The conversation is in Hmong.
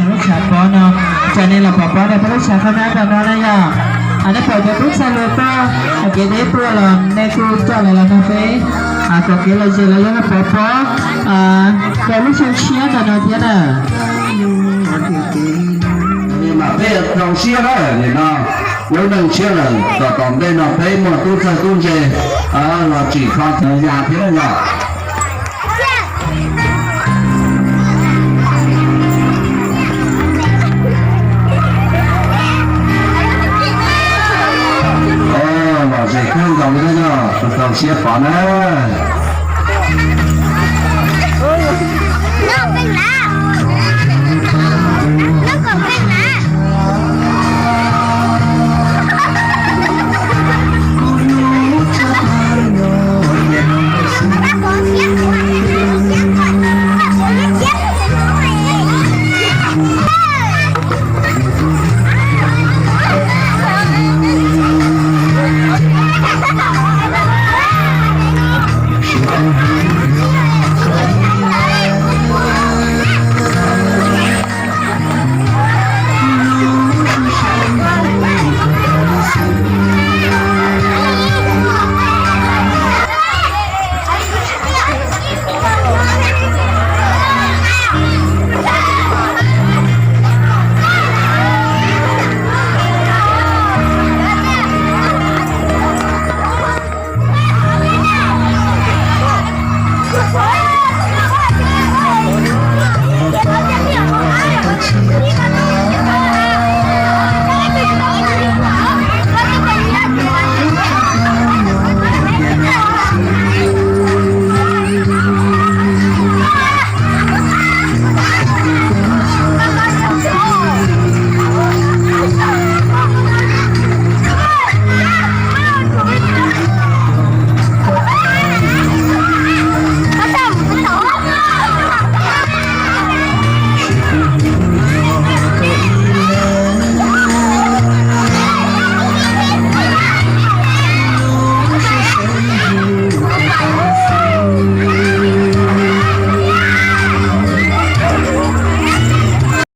Lub tshav pob no, tsam nej los pov pob nej peb lub tshav qhov nab ntawm no na yom. Nej pom cov tub txhais hluas tuaj, kev deb tuaj los nej kuj coj lawv los nrog peb kom kev lom zem los yog pov pob rau lub xyoo tshiab ntawm no thiab na. Mas peb rau siab na, nim no lub neej tshiab lawm, tom tom ntej no peb muaj tub txawj tub ntse los tsim kho yas thiab na yom. Lom zem kawg nkaus li na yom, rau siab pov na.